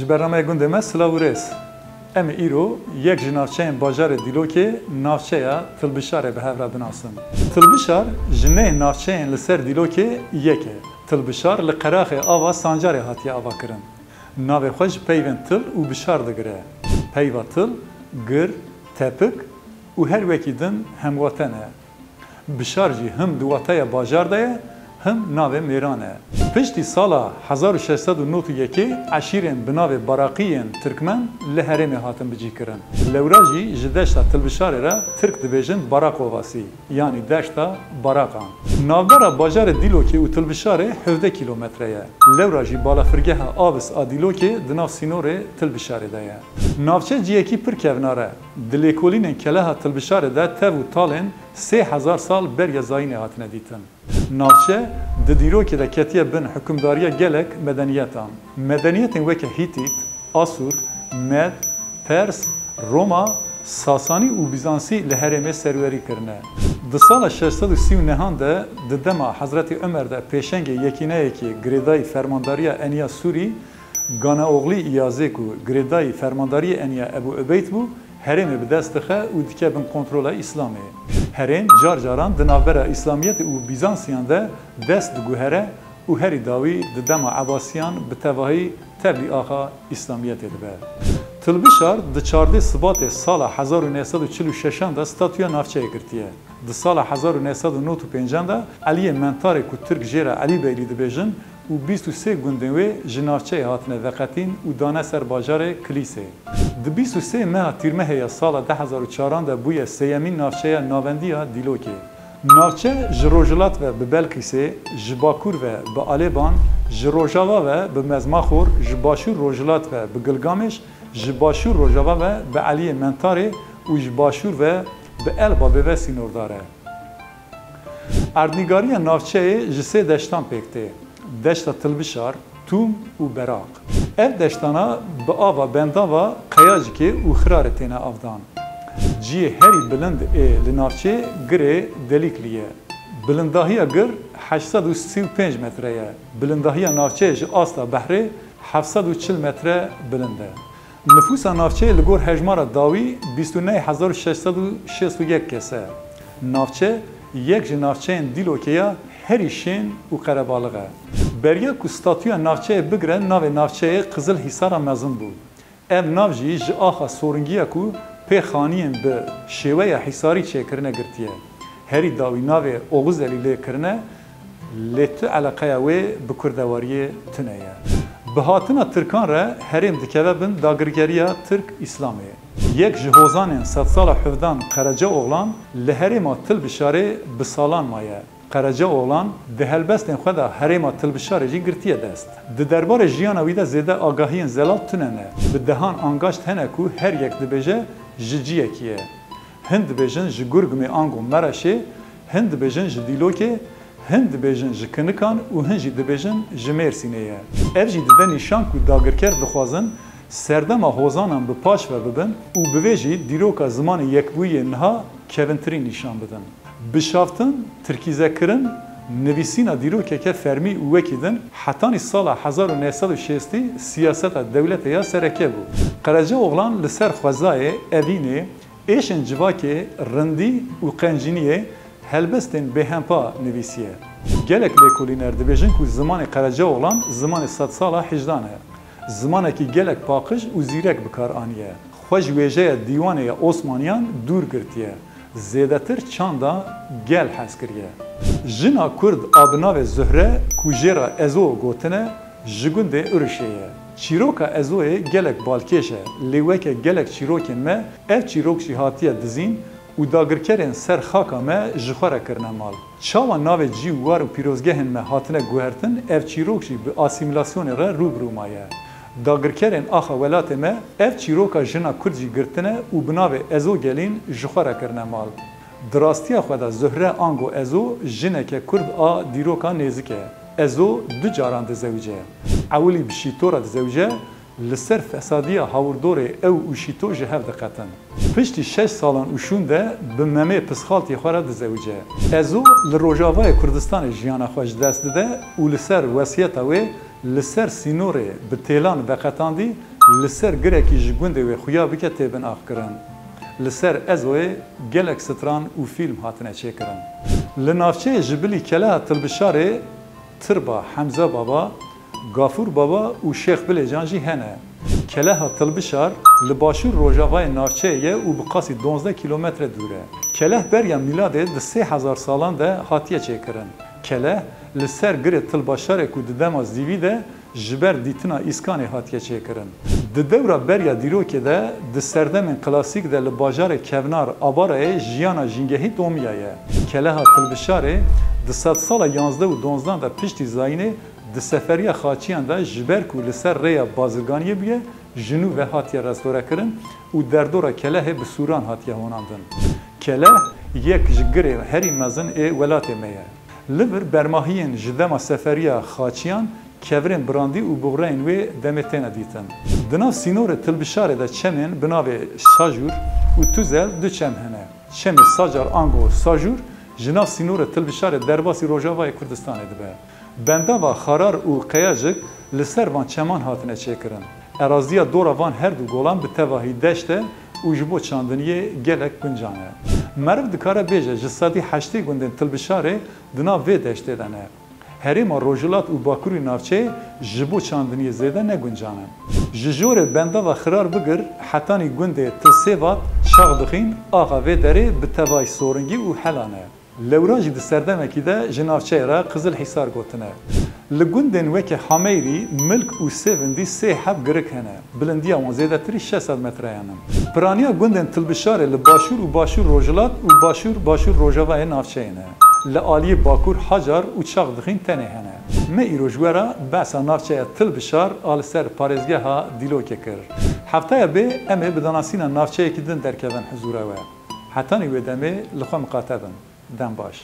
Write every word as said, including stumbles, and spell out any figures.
Ji bernameya gundê me silav û rêz. Em ê îro yek ji navçeyên bajarê Dîlokê, navçeya Tilbişarê bi hev re binasin. Tilbişar ji neh navçeyên li ser Dîlokê yek e. Tilbişar li qeraxê ava Sancarê hatiye avakirin. Navê xwe ji peyvên til û bişar digire. Peyva til, gir, tepik û her wekî din hemwate ne. Bişar jî him di wateya bajar de ye, him navê mêran e. Piştî sala hezar û şeş sed û nod û yekê eşîrên bi navê Baraqî yên Tirkmen li herêmê hatin bicîkirin. Lewra jî ji deşta Tilbişarê re Tirk dibêjin Barak Ovası, yanî deşta Baraqan. Navbera bajarê Dîlokê û Tilbişarê hevdeh kîlometre ye. Lewra jî balafirgeha Avis a Dîlokê di nav sînorê Tilbişarê de ye. Navçe ciyekî pir kevnar e. Di lêkolînên keleha Tilbişarê de tev û talên sê hezar sal beriya zayînê hatine dîtin. Navçe di dîrokê de ketiye bin hukimdariya gelek medeniyetan. Medeniyetên weke Hîtît, Asûr, Med, Pers, Roma, Sasanî û Bîzansî li herêmê serwerî kirine. Di sala şeş sed û sî û nehan de di dema Hezretî Omer de pêşengê yekîneyekî girêdayî fermandariya Eniya Sûrî, Ganaoglî Îyazê ku girêdayî fermandariyê Eniya Ebû Ubeyd bû, herêmê bi dest dixe û dike bin kontrola Îslamê. Herêm car caran di navbera Îslamiyetê û Bîzansiyan de dest diguhere û herî dawî di dema Ebasiyan bi tevahî tevlî axa Îslamiyetê dibe. Tilbişar di çardeh Sibatê sala hezar û neh sed û çil û şeşan de statûya navçeyê girtiye. Di sala hezar û neh sed û nod û pêncan de Eliyê Mentarê ku Tirk jê re Elî Beylî dibêjin û bîst û sê gundên wê ji navçeyê hatine veqetîn û dane ser bajarê Kilîsê. Di bîst û sê meha Tîrmehê ya sala du hezar û çaran de bûye sêyemîn navçeya navendî ya Dîlokê. Navçe ji rojhilat ve bi Belqîsê, ji bakur ve bi Alêban, ji rojava ve bi Mezmaxor, ji başûr rojhilat ve bi Gilgamêş, ji başûr rojava ve bi Eliyê Mentarê û ji başûr ve bi El Babê ve sînordar e. Erdnîgariya navçeyê ji sê deştan pêk tê, Deşta Tilbişar, Tûm û Beraq. Ev deştana bi ava bendava Qeyacikê û Xirarê têne avdan. Cihê herî bilind ê li navçeyê girê Delîklî ye. Bilindahiya gir heşt sed û sî û pênc metre ye. Bilindahiya navçeyê ji asta behrê heft sed û çil metre bilind e. Nifûsa navçeyê li gor hejmara dawî bîst û neh hezar û şeş sed û şêst û yek kes e. Navçe yek ji navçeyên Dîlokê ya herî şên û qerebalix e. Beriya ku statûya navçeyê bigire, navê navçeyê Qizil Hîsara Mezin bû. Ev nav jî ji axa soringiya ku pê xaniyên bi şêweya hîsarî çêkirine girtiye. Herî dawî navê Oxuzelî lê kirine, lê tu eleqeya wê bi kurdewariyê tune ye. Bi hatina Tirkan re herêm dikeve bin dagirgeriya Tirk-Îslamê. Yek ji hozanên sedsala Hevdan Qerecaoxlan li herêma Tilbişarê bi salan maye. Qerecaoxlan di helbestên xwe de herêma Tilbişarê jî girtiye dest. Di derbarê jiyana wî de zêde agahiyên zelal tune ne. Bi dehan angaşt hene ku her yek dibêje ji ciyekî ye. Hin dibêjin ji Gurgumê ango Mereşê, hin dibêjin ji Dîlokê, hin dibêjin ji Kinikan û hin jî dibêjin ji Mêrsînê ye. Ev jî dide nîşan ku dagirker dixwazin serdema hozanan bi paş ve bibin û bi vê jî dîroka zimanê yekbûyiyê niha kevintirî nîşan bidin. Bişaftin, tirkîzekirin, nivîsîna dîrokeke fermî û wekî din hetanî sala hezar û neh sed û şêstî siyaseta dewletê ya sereke bû. Qerecaoxlan li ser xwezayê, evînê, êşên civakê, rindî û qencîniyê helbestên bêhempa nivîsiye. Gelek lêkolîner dibêjin ku zimanê Qerecaoxlan zimanê sedsala hicdan e. Zimanekî gelek paqij û zîrek bi kar aniye. Xwe ji wêjeya dîwanê ya Osmaniyan dûr girtiye. Zêdetir çanda gel hez kiriye. Jina Kurd a bi navê Zuhre ku jê re Ezo gotine, ji gundê Urişê ye. Çîroka Ezoyê gelek balkêş e, lê weke gelek çîrokên me ev çîrok jî hatiye dizîn û dagirkerên ser xaka me ji xwe re kirine mal. Çawa navê cî û war û pîrozgehên me hatine guhertin, ev çîrok jî bi asîmîlasyonê re rû bi rû maye. Dagirkerên axa welatê me ev çîroka jina Kurd jî girtine û bi navê Ezo Gelîn ji xwe re kirine mal. Di rastiya xwe de Zuhre ango Ezo jineke Kurd a dîroka nêzik e. Ezo du caran dizewice. Ewilî bi Şîto re dizewice, li ser fesadiya hawirdorê ew û Şîto ji hev diqetin. Piştî şeş salan û şûn de bi Memê Pisxaltiyê xwe re dizewice. Ezo li Rojavayê Kurdistanê jiyana xwe ji dest dide û li ser wesiyeta wê li ser sînorê bi têlan veqetandî Li ser girekî ji gundê wê xuya bike tê bin axkirin. Li ser Ezoyê gelek stran û fîlm hatine çêkirin. Li navçeyê ji bilî Keleha Tilbişarê Tirba Hemze Baba, Gafûr Baba û Şêx Bilêcan jî hene. Keleha Tilbişar li başûr rojavayê navçeyê ye û bi qasî duwazdeh kîlometre dûr e. Keleh beriya mîladê di sê hezar salan de hatiye çêkirin. Keleh li ser girê Tilbaşarê ku di dema zîvî de ji ber dîtina îskanê hatiye çêkirin. Di dewra beriya dîrokê de, di serdemên klasîk de li bajarê kevnar Abarayê jiyana jîngehî domiyaye. Keleha Tilbişarê di sedsala yanzdeh û duwazdeh de piştî zayînê di seferiya xaçiyan de ji ber ku li ser rêya bazirganiyê bûye, ji nû ve hatiye restorekirin û derdora Kelehê bi sûran hatiye honandin. Keleh yek ji girê herî mezin ê welatê me ye. Li vir bermahiyên ji dema seferiya xaçiyan, kevirên birandî û buxreyên wê demê têne dîtin. Di nav sînorê Tilbişarê de çemên bi navê Sajûr û Tuzel du çem hene. Çemê Sacar ango Sajûr ji nav sînorê Tilbişarê derbasî rojavayê Kurdistanê dibe. Bendava Xarar û Qeyajik li ser van çeman hatine çêkirin. Eraziya dora van her du golan bi tevahî deşt e û ji bo çandiniyê gelek guncan e. Meriv dikare bêje ji sedî heştê gundên Tilbişarê di nav vê deştê de ne. Herêma Rojhilat û Bakurî navçeyê ji bo çandiniyê zêde ne guncan e. Ji jorê Bendava Xirar bigir hetanî gundê Tilsêvat, Çaxdixîn, axa vê derê bi tevahî soringî û helan e. Lewra jî di serdemekî de ji navçeyê re Qizil Hîsar gotine. Li gundên weke Hameyrî, Milk û Sêvindî sê heb girik hene. Bilindiya wan zêdetirî şeş sed metreyan in. Piraniya gundên Tilbişarê li başûr û başûr rojhilat û başûr başûr rojavayê navçeyê ne. Li aliyê bakur Hacar û Çaxdixîn tenê hene. Me îro ji we re behsa navçeya Tilbişar a li ser parêzgeha Dîlokê kir. Heftaya bê em ê bi danasîna navçeyekî din derkevin hizûra we. Hetanî wê demê li xwe miqate bin. Dem baş.